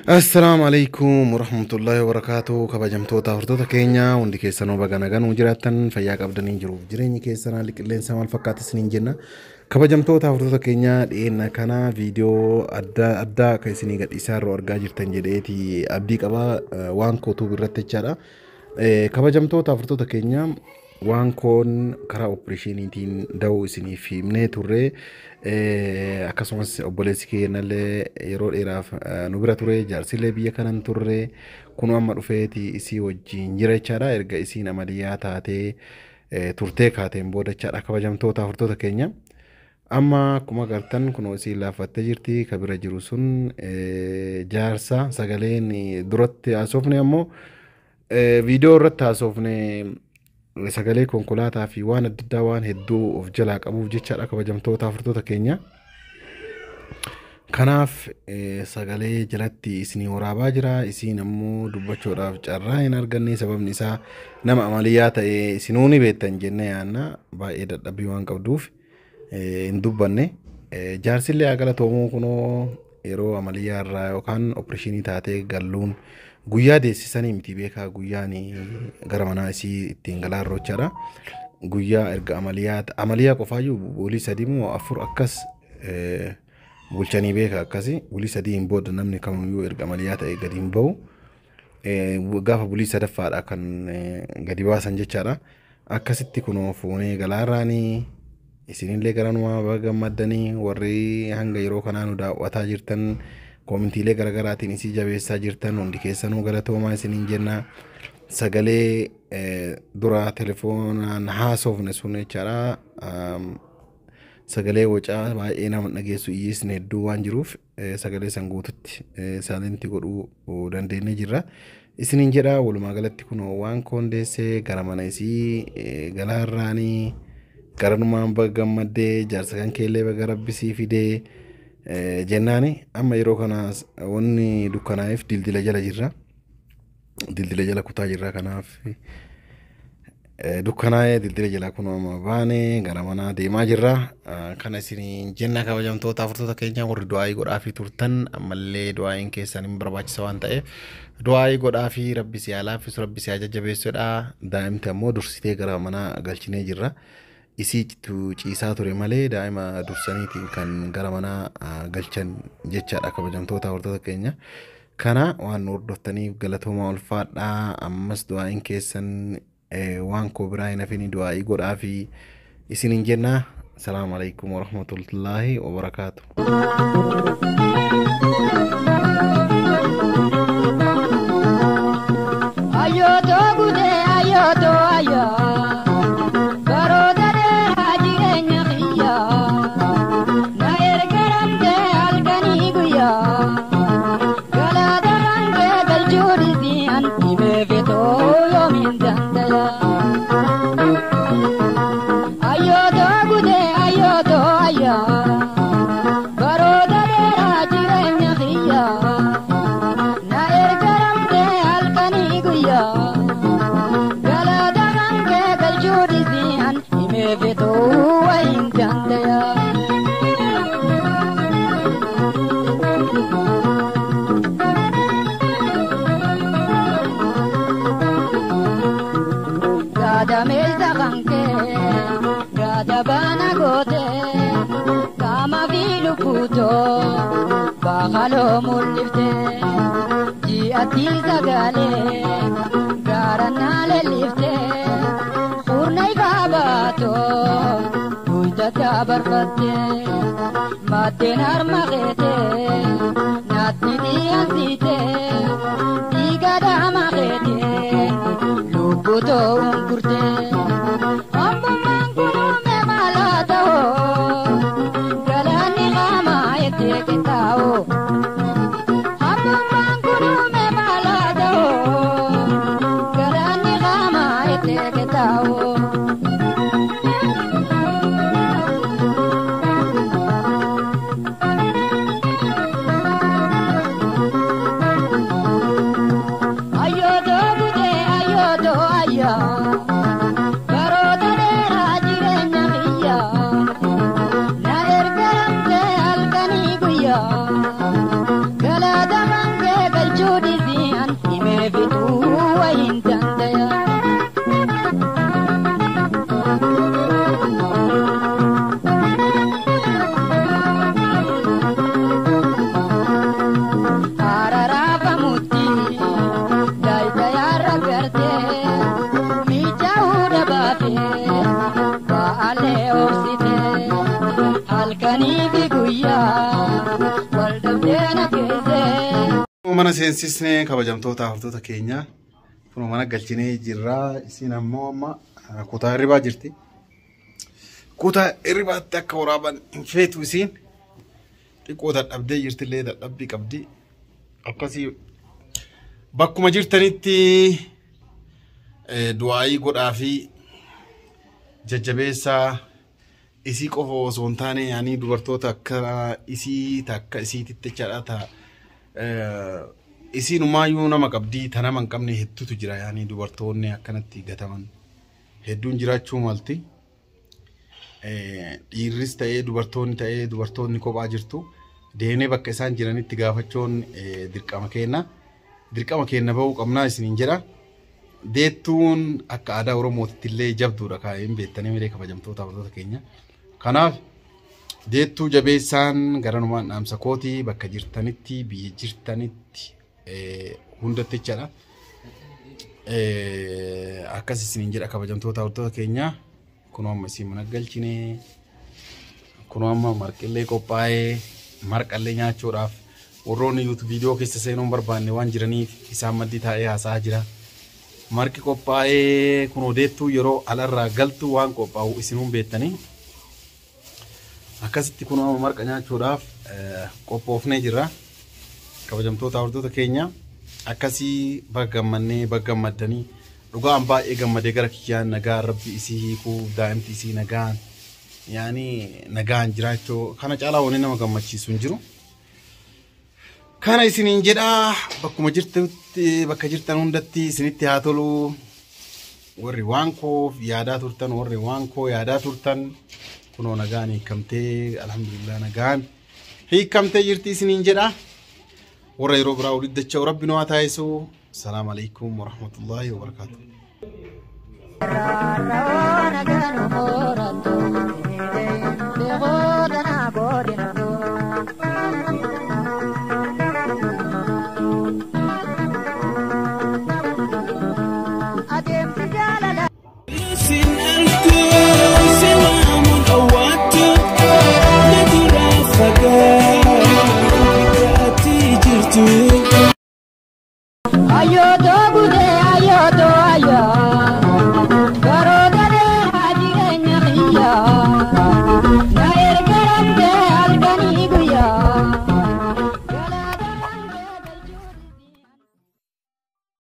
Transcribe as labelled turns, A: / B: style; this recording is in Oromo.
A: Assalaamu alaikum warahmatullahi wabarakatuh. Kabajamtoota hordoftoota keenya hundi keessanuu baga nagaan jiraattan, fayyaa qabdanii jiruuf jireenyi keessan haalli qilleensa maal fakkaata isiniin jenna. Kabajamtoota hordoftoota keenya, dhiyeenya kana viidiyoo adda addaa akka isinii gadhiisaa irraa argaa jirtan jedheeti abdii qaba, waan kootuu irratti jechaadha. Kabajamtoota hordoftoota keenya, waan koon karaa opereeshiniitiin da'uu isiniif himnee turre. Akkasumas obboleessi keenyallee yeroo dheeraaf nu bira ture, jaarsillee biyya kanan turre kun amma dhufeeti isii wajjin jira jechaadha, erga isiin amaliyyaa taatee turtee kaateen booda jechaadha. Kabajamtoota hordoftoota keenya, amma akkuma agartan kunoo isiin laaffattee jirti. Ka bira jiru sun jaarsa. Sagaleen duratti haasofne ammoo viidiyoo irratti haasofne sagalee konkolaataa fi waan adda addaa waan hedduu of jalaa qabuuf jechaadha, kabajamtoota hordoftoota keenya. Kanaaf sagalee jalatti isinii waraabaa jira. Isiin ammoo dubbachuudhaaf carraa hin arganne. Sababni isaa nama amaliyyaa ta'e isinuu ni beektan jennee yaanna, baay'ee dadhabbii waan qabduuf hin dubbanne. Jaarsillee haa galatoomuu, kunoo yeroo amaliyyaa irraa yookaan opereeshinii taatee galluun guyyaa deessisanii miti beekaa, guyyaan gara manaa isii ittiin galaa jechaadha. Guyyaa erga amaliyyaa qofaayyuu bulii 3 moo 4 akkas bulchanii beeka akkasi. Bulii 3 hin booda namni kamiyyuu erga amaliyyaa ta'e gadi hin bahu. Gaafa bulii sadaffaadha kan gadi baasan jechaadha. Akkasitti kunoo fuunee galaarraanii isinillee garanumaa baga gammaddanii, warri hanga yeroo kanaa nu daawwataa jirtan, koomentiilee garaagaraatiin isii jabeessaa jirtan hundi keessanuu galatoomaa isiniin jenna. Sagalee dura telefoonaan haasofne sun jechaadha. Sagalee wacaa baay'ee nama dhageessu, iyyisni hedduu waan jiruuf sagalee san guututti silent godhuu dandeenye jirra. Isiniin jedha, walumaa galatti kun waan koondeessee gara mana isii galaarraanii garanumaan baga gammaddee, jaarsa kan keellee baga rabbisii fidee jennaani. Amma yeroo kana wanni dukkanaa'eef dildila jala jirra. Dildila jala kutaa jirra, kanaaf dukkanaa'ee dildila jala kun amma baanee gara manaa deemaa jirra. Kana isiniin jenna, kabajamtoota hordoftoota keenya. Warri du'aayii godhaafii turtan ammallee du'aayiin keessan hin barbaachisa waan ta'eef du'aayii godhaafii, rabbi si haa laaffisu, rabbi si haa jajjabeessudha. Daa'imti ammoo dursitee gara manaa galchinee jirra. Isii ciisaa ture malee daa'ima dursaniitiin kan gara manaa galchan jechaadha, kabajamtoota hordoftoota keenya. Kana waan nu hordoftaniif galatoomaa, ulfaadhaa. Ammas du'aayiin keessan waan koo biraa hin hafini, du'aayii godhaafii isiniin jenna. Salaamu alaikum warahmatullaahi wabarakaatu.
B: Ayyooto gudee ayyooto ayyoo, baroota dheeraa jireenya kiyyaa na ergaramtee halkanii guyyaa, galata kan kee galchuu dhiisii an dhibee fetoo yoomiin dandaya. Ayyooto gudee ayyooto ayyoo, baroota dheeraa jireenya kiyyaa na ergaramtee halkanii guyyaa, galata kan kee galchuu dhiisii an dhibee fetoo wayin dandaya. Gadameessa kan kee gada baana goote, qaama fi lubbuutoo baakaloo mul'ifte, ji'atti sagalee gaarannaa leellifte, furna ifaa baatoo guyyaa barfatte, maddeen harma keete naatti dhiyansite, dhiiga daama keete lubbutoo ungurte. Ammummaan kunuume maalaa ta'oo, galaanni qaamaa itti qixxaa'oo. Ammummaan kunuume maalaa ta'oo, galaanni qaamaa itti qixxaa'oo.
A: Mana seensisnee kabajamtoota hordoftoota keenya kunoo mana galchinee jirra. Isiin ammoo amma kutaa hirribaa jirti. Kutaa hirribaatti akka waraaban hin feetu isiin. Xiqqoo dadhabdee jirtillee dadhabbii qabdi. Akkasii bakkuma jirtanitti du'aayii godhaa fi jajjabeessaa isii qofa osoo hin taane yaanii dubartoota akka isii takka isiititti jechaadha ta'a. Isiinumaayyuu nama qabdii ta nama hin qabne hedduutu jira yaanii dubartoonni akkanatti gataman hedduun jiraachuu malti. Dhiirris ta'ee dubartoonni ta'ee dubartoonni kophaa jirtu deemnee bakka isaan jiranitti gaafachuun dirqama kenna. Dirqama kenna bahuu qabnaa isiniin jedha. Deettuun akka aadaa Oromootitti illee jabduudha kaa'een beektanii miree kabajamtoota hordoftoota keenya. Kanaaf deettuu jabeessaan garanumaan dhaamsa kootii bakka jirtanitti biyya jirtanitti hundatti jechaadha. Akkas isiniin jedha kabajamtoota hordoftoota keenya. Kunoo amma isin mana galchine kunoo amma marqillee qophaa'ee marqallee nyaachuudhaaf warroonni YouTube viidiyoo keessa seenuu hin barbaanne waan jiraniif isaan maddii taa'ee haasa'aa jira. Marqi qophaa'ee kunoo deettuu yeroo alarraa galtu waan qophaa'u isinuun beektanii. Akkasitti kunoo amma marqa nyaachuudhaaf qophoofnee jirra. Kabajamtoota hordoftoota keenya akkasii baga gammannee baga gammaddanii dhugaan baay'ee gammadee gara kiyyaan nagaan rabbi isii hiikuu daa'imti isii nagaan yaani nagaan jiraachuu kana caalaa wanni nama gammachiisu hin jiru. Kana isiniin jedhaa bakkuma jirtutti bakka jirtan hundatti isinitti haa tolu. Warri waan koof yaadaa turtan warri waan koo yaadaa turtan kunoo nagaan hiikamtee alhamdulillah nagaan hiikamtee jirti isiniin jedhaa. Warra yeroo biraa walitti dacha'u rabbi nu haa taasisu. Salaamu alaikum warahmatullahi wabarakaatuh.
B: Adeemsi jaalala.
C: Sin arguu si waamuun owwaattu na dura fagaatu ati jirtu.
B: Ayyoo toogu